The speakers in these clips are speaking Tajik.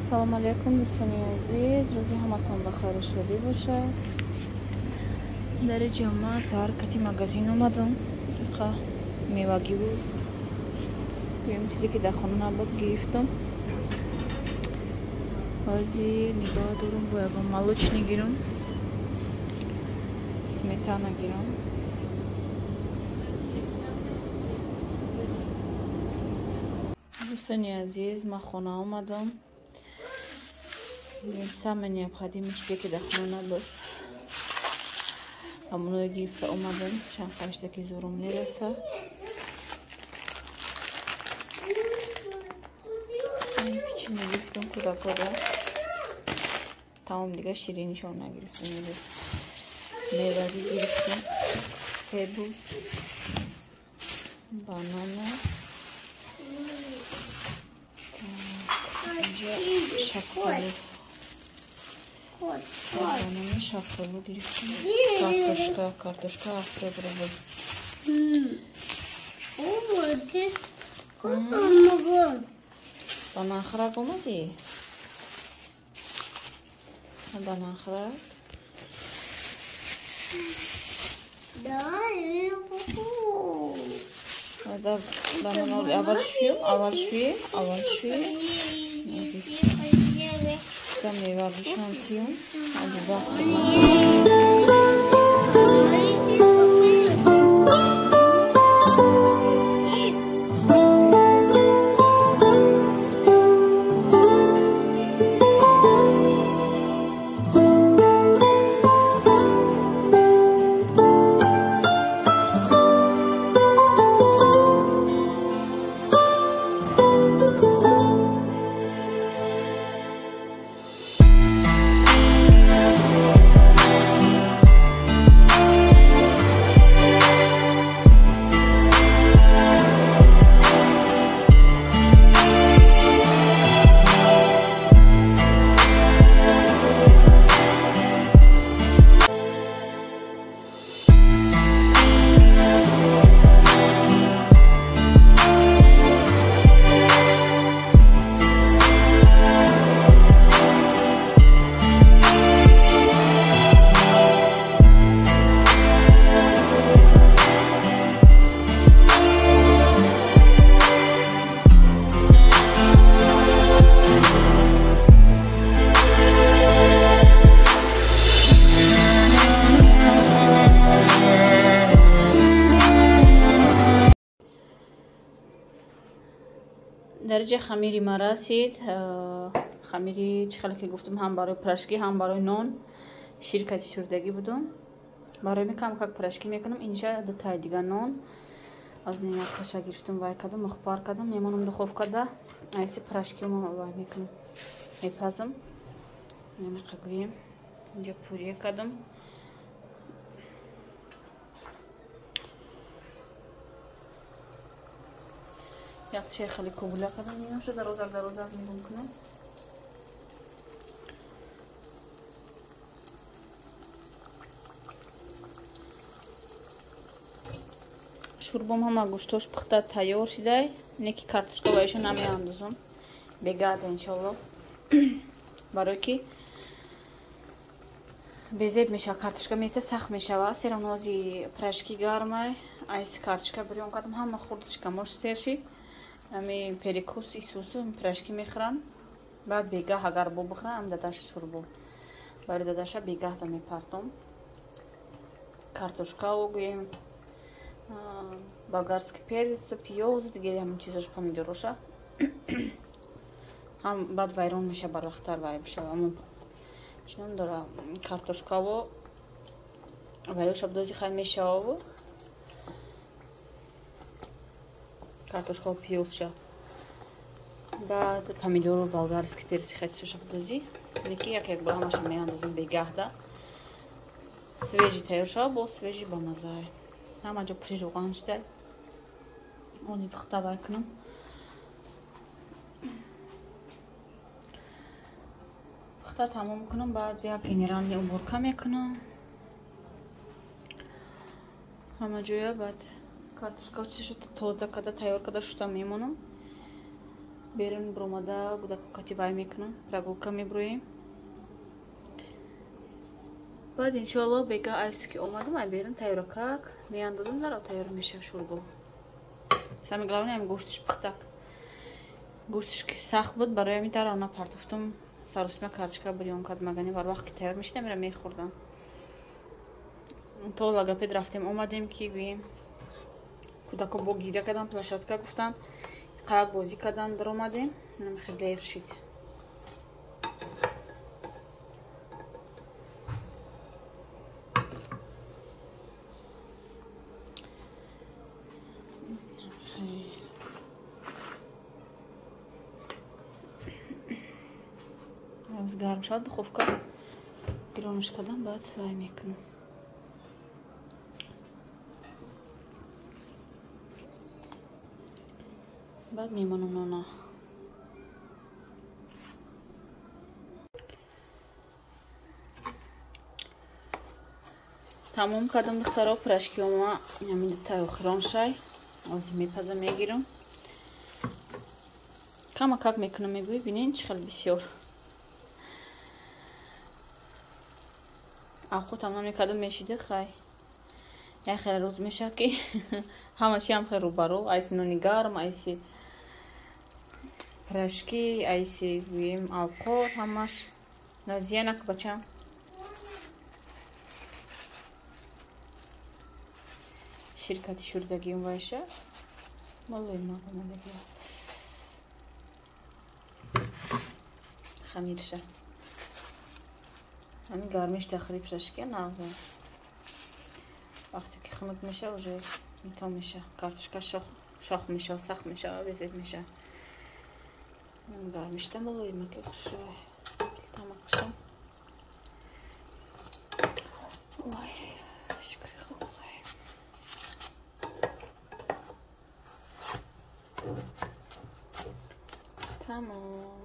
Ассалому алайкум дӯстони азиз, рӯзи ҳаматон ба хайру шодӣ бошад. Дар ҷамъа саҳар кати магазин омадам. Қа мевагӣ буд. Ем чизе ки дар хона набуд гирифтам. Ҳозир нигоҳ дорам, бо ягон молочный гирам, сметана гирам. Дӯстони азиз, ман хона омадам. Самое необходимое чизе ки дар хона набуд, ҳамоно гирифта омадам. Чанд қашта ки зӯрум мерасад. Печенье гирифтам кӯдакора. Тамом, дига ширинишон нагирифтам. Мевагӣ гирифтам, себу, банана, инҷа шафтолу, банани, шафтолу гирифтам. Картошка, картошка 70 рубл. Бананхӯрак омадӣ? Бананхӯрак? Банан аввал шӯем, аввал шӯем, аввал шӯем. Мевагишон тиём. Дараҷаи хамири ма расид. Хамири чӣ хеле ки гуфтам, ҳам барои пирожки, ҳам барои нон ширкати сурдагӣ будум. Барои ми кам как пирожки мекунам. Инҷа дутаи дига нон аз каша гирифтам, вай кардам, мухпар кардам, мемонам духовкада. Айси пирожки вай мекунам, мепазам. Намеқагӯем. Инҷа пюре кардам. Якче хеле кугула кардам, миноша дарозак дарозак нигоҳ кунам. Шӯрбом ҳама гӯштош пухта тайёр шидай, не ки картошка ваиша намеандозам. Бегада иншолло. Барои ки безеб мешава, картошка места сахт мешава. Серонози пирожки гармай, айси картошка бирён кардам, ҳама хурд шикамош сер шид. Ами перекус исусу пирожки мехӯранд. Баъд бегаҳ агар бо бихӯранд, ам дадаш шӯрбо. Барои дадаша бегаҳда мепартом. Картошкао гӯем, болгарский перец, пиёз, дигари ҳамин чизош, помидороша. Ҳам баъд вайрон мешава, барвақттар вай мешава. Аммо чинон дора картошкао вайоша бидози хай мешававу картошкао пиёзша. Баъд помидору болгарский перец хай чизоша бидози. Леки як як бор ҳамаша меандозам бегаҳда. Свежий тайёр шава, бо свежий бамазае. Ҳама ҷо пури равған шидай. Ози пухта вай кунам. Пухта тамом кунам, баъд як генеральный уборка мекунам. Ҳама ҷоя баъд картошка чизаша тоза карда, тайёр карда шута мемонам. Берун буромада кӯдакҳо вай мекунам, прогулка меброем. Баъд иншоалло бега айс ки омадам, ай берун тайёракак меандозам, даро тайёр мешава шӯрбо. Самое главное, ам гӯштиш пухтак. Гӯштиш ки сахт буд, барои ҳамин даро напартофтам. Сарусма картошка бирён кард, магани бар вақт ки тайёр мешидам, ира мехӯрдам. То логопед рафтем, омадем ки гӯем кӯдакҳо бо гиря кардан, площадка гуфтан, қаяк бозӣ кардан, даромадем, хеле дер шид. Гарм шавад духовка, гиронаш кардам, баъд вай мекунам. Баъд мемонам нона. Тамом кардам духтаро, пирожкиҳома ҳамин дутаи охирон шай. Ҳозир мепазам, мегирам. Камакак мекунам, мегӯӣ, бинен чӣ хел бисёр. Авқотам намекардам, мешида хай. Як хеле рӯз мешавад ки ҳама чи ҳам хел рӯбарӯ, айси нони гарм, айси пирожки, айси гӯем авқот, ҳамаш. Нозия нак бачам. Ширкати шӯрдагиам вайша. Молои мағомадагӣ. Хамирша. Ҳамин гармиш дахри пирожки нағза. Вақте ки хунук меша, уже то меша. Картошка шох меша, сахт меша, безеб меша. Гармишта молои маки хушрӯй. Плитама кушам. Ой, шукри худо. Тамом.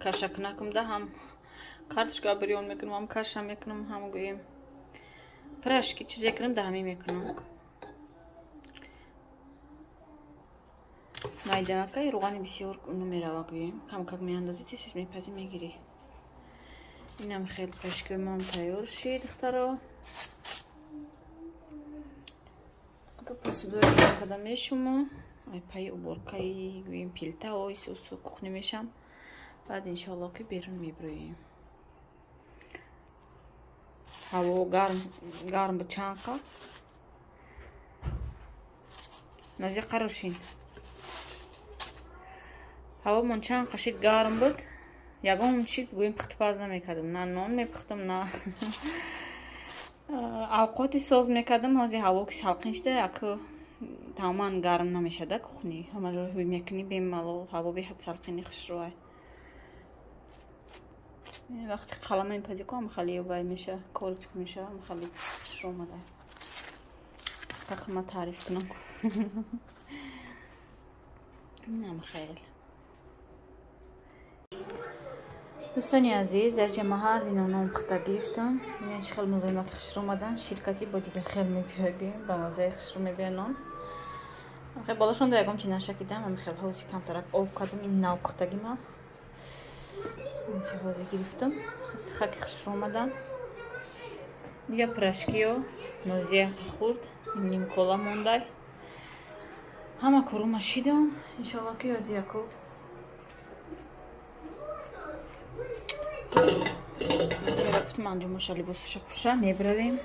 Каша кунакам да ҳам картошка бирён мекунам, ҳам каша мекунам, ҳам гӯем пирожки чизе кунам, да ҳамин мекунам. Майдаакаи рӯғани бисёр намерава гӯем, камкак меандозӣ, тез тез мепазӣ, мегирӣ. Инам хел пирожкиҳои ман тайёр шид, духтаро. Посудои карда мешуму, ай пайи уборкаи гӯем пилтао исусу кухня мешам. Баъд иншоалло ки берун меброем. Ҳаво гарм буд чанд қа. Нозия қарошин. Ҳавомон чанд қа шид гарм буд. Ягон чиз гӯем пухтупаз намекардам. На нон мепухтам, на авқоти соз мекардам. Ҳозир ҳаво ки салқин шуда, аку тамоман гарм намешада кухни. Ҳама ҷо ҳӯй мекунӣ бемалол, ҳаво беҳад салқини хушрӯай. Вақти қалама мепазӣ ку, ҳам хеле вай меша, корочка меша, ҳам хеле хушрӯ омада. Как ма таъриф кунам. Инам хел. Дӯстони азиз, дар ҷа ма ҳар дина нон пухта гирифтам. Бинед чӣ хел мулоимаки хушрӯ омадан. Ширкати бо дигар хел мебиёгем, ба маззаи хушрӯ мебиёд нон. Хел болошон да ягон чи нашакидам, ҳам хел ҳози камтарак об кардам, ин нав пухтаги ма. Ҳозир гирифтам, хаки хушрӯ омадан. Дигар пирожкиё Нозия хӯрд, нимкола мондай. Ҳама корума шидам. Иншоалло ки ҳозир яку гуфтам анҷумоша либосуша пӯша, мебравем.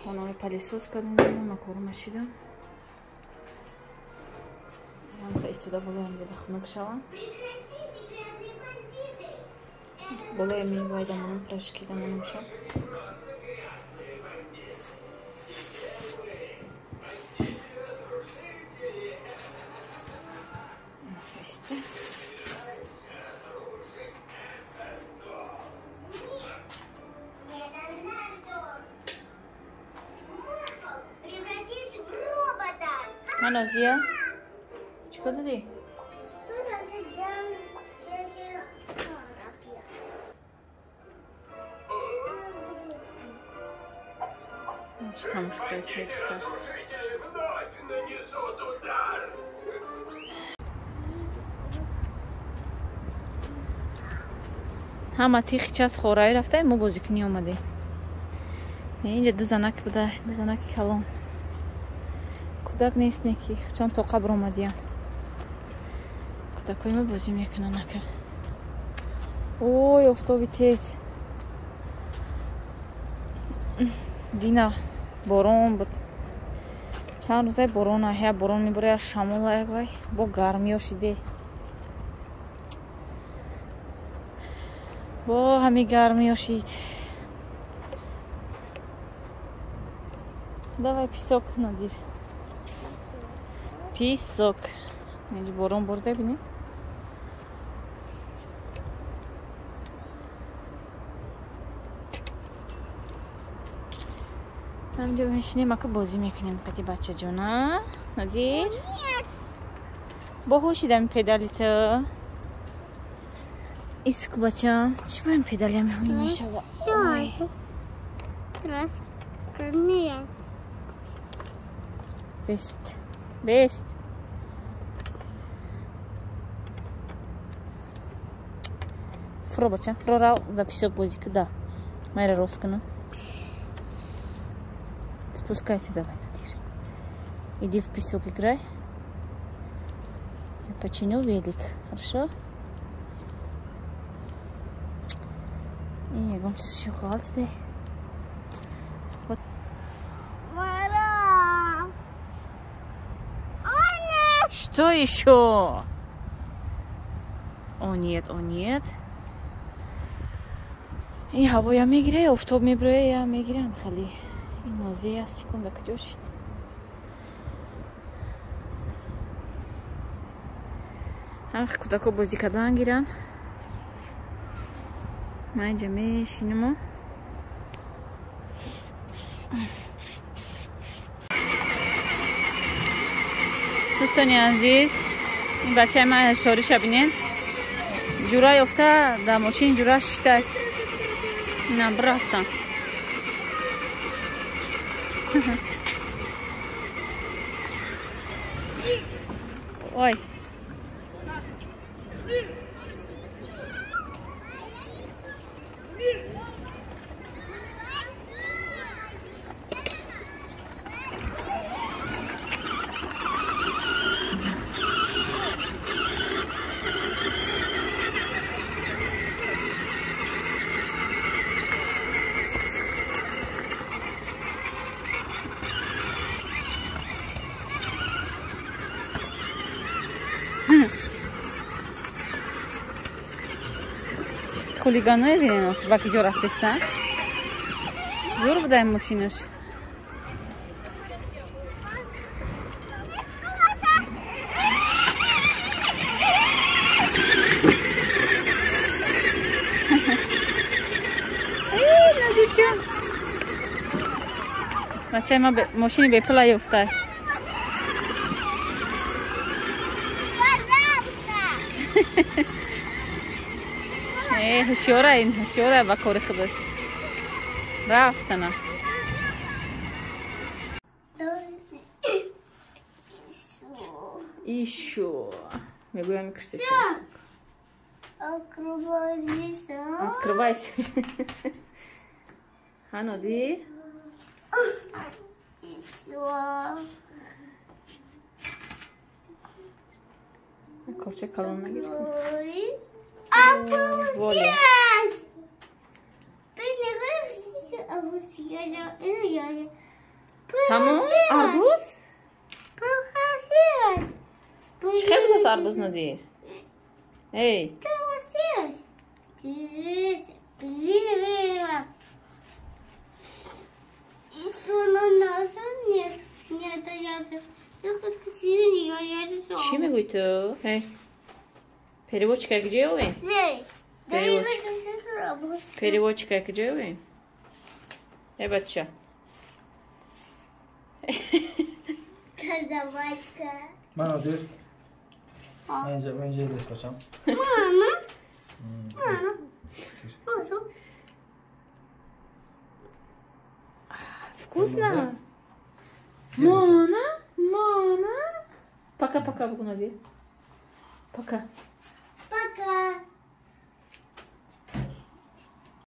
Хонаҳои пылесос кардам, ҳама корума шидам. Истода болоям дида хунук шавам. Болои ми вай дамонам, пирожки дамонам шав. Нозия, чӣ кор додӣ? Чӣ тамошо кардед? Ҳама тихи час хораи рафта, мо бозикунӣ омадем. Инҷа ду занак буда, ду занаки калон. Кӯдак нест неки, чон то қабр омадиян. Кӯдакҳои мо бозӣ мекунанд ака. Ой, офтоби тез. Дина борон буд. Чанд рӯзай борон, ҳя борон мебора, шамол вай, бо гармиё шиде. Бо ҳами гармиё шид. Давай песок, Надир. Песок. Инҷа борон бурда бинем. Ҳамҷо мешинем, ака бозӣ мекунем қати бачаҷона. Надир? Бо ҳушидам педали ту. Иск бачам, чӣ бо ин педали ҳам мешава? Бест. Бест. Фуро бачам, фуро рав да песок бозӣ куда. Майра рост кунам. Спускайся давай, Надир. Иди в песок играй. Я починю велик, хорошо? И вам еще хватит. Вот. Что еще? О нет, о нет. И ҳавоя мегиря, офтоб меброя, я мегирям хали. Нозе секунда куҷо шид? Ҳам кӯдако бозӣ кардан гиранд. Ман инҷа мешинаму. Дӯстони азиз, ин бачаи ман шориша бинед. Ҷура ёфта дар мошин ҷура шишта. На бирафтам. Ой. Хулиганое бинем, ба киҷо рафтеста? Зур буда ин мошинаш. Надича. Бачаи ма мошини бепула ёфта. Ҳушёра ин, ҳушёра ба кори худаш. Рафтана. Ишо. Мегӯям киште. Открывайся. Ҳа, Нодир? Корча калон нагирифтем. Тамом? Арбуз? Чӣ хел будааст арбуз, Нодир? Эй! Чӣ мегӯӣ ту? Эй! Переводчика куҷо ёвем? Переводчика куҷо ёвем? Эй, бача. Казавачка. Ман Нодир. Инҷа лес бачам. Мама. Мама. Вкусно? Мана, мана. Пока, пока бугу, Надир. Пока.